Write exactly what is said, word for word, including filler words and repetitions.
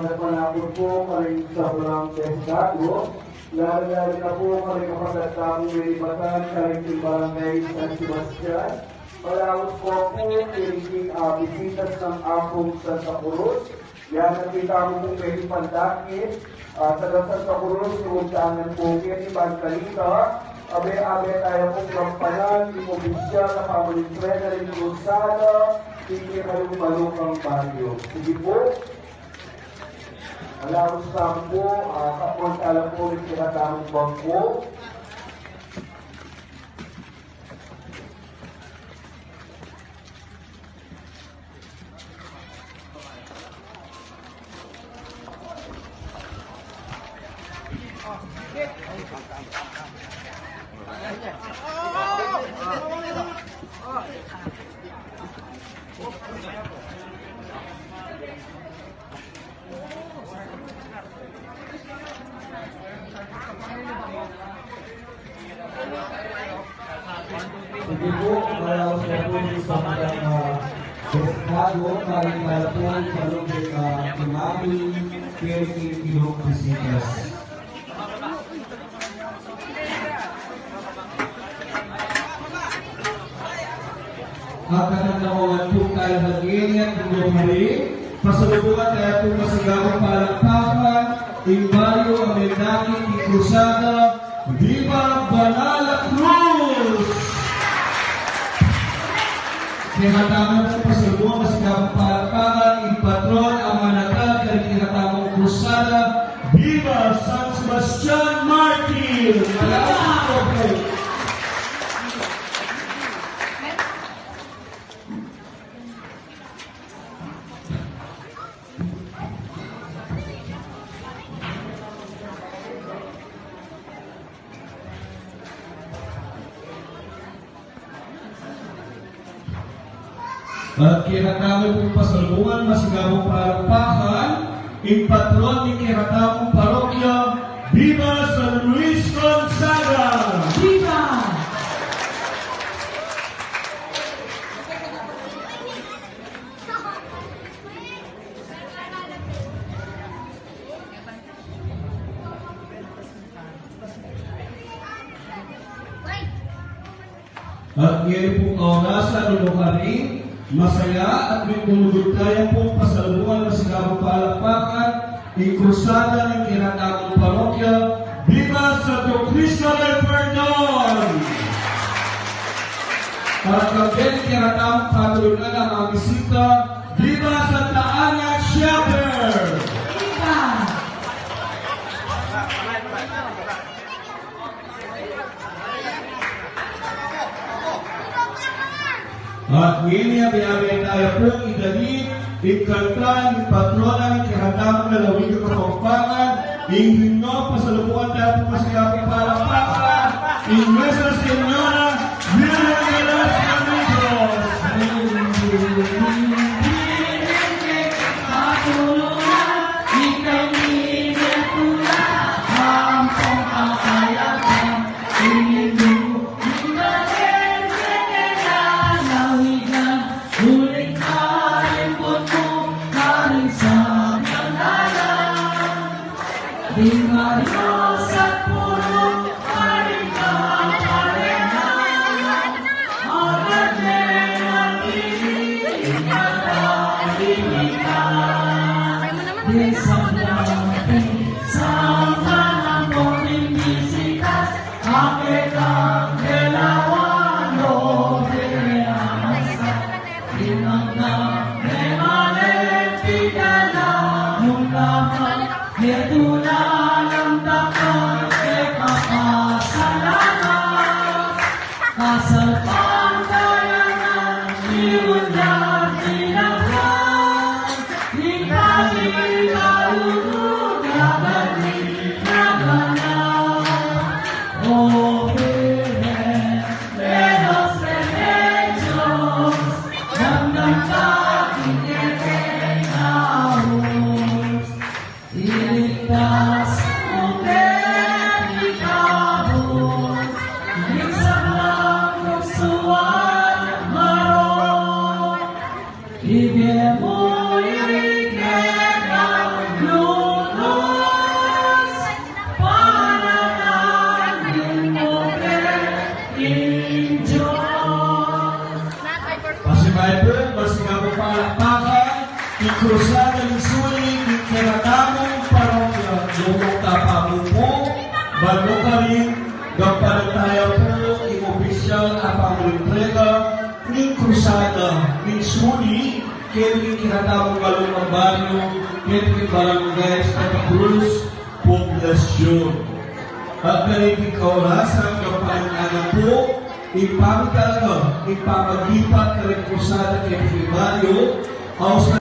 Manaput pu karing sablang destado, lalu-lalu na pu karing kapatad tamung melibatan karing Barangay San Sebastian. Manaput pu pu karing, ah, bisitas nang Apung Santa Cruz. Yan, nakita mu pung meli pandakit, ah, taga Santa Cruz, tumundangan pu keni ban kanita, abe-abe taya pung gampanan ing opisyal a pamalintrega ning krusada king kekalupa-lupang baryo. Sige pu. Alaus tamu pu, ah, kapunta la pu king kekatamung bangku. Sige pu, malaus na pu ing sablang, ah, destado, karing kalapuan, karing, ah, tumaming, keri king kilung bisitas. At katandawan pu taya ngeni at ing hari, pasalubungan taya pu masigabung palakpakan ing baryo a mendakit king krusada, Viva Banal a Cruz! Kekatamu pu pasalubungan masigabung palakpakan ing patron a manatag karing kekatamung krusada, Viva San Sebastian Martir! Viva! At kekatamu pung pasalubungan masigabung palakpakan ing patron ning kekatamung parokya, Viva San Luis Gonzaga! Viva! At ngeni pung oras a nunukari, masaya at mingulugud taya pung pasalubungan masigabung palakpakan ing krusada ning kekatamung parokya, Viva Santo Cristo del Perdon! Para kambe ning kekatamung patron a mamisita, Viva Santa Ana Chapel! Viva! At ngeni, abe-abe taya pung idalin ing kanta ning patrona ning kekatamung lalawigan Kapampangan, ing himno. Pasalubungan taya pung masigabung palakpakan ing Nuestra Señora Virgen de los Remedios. Keti king kekatamung lagyu a baryo, keti king Barangay Santa Cruz, Poblacion. At keti king kaorasan, kapangan na pu, ipamitalakad, ipamagipag, karing krusada keti king baryo, ausan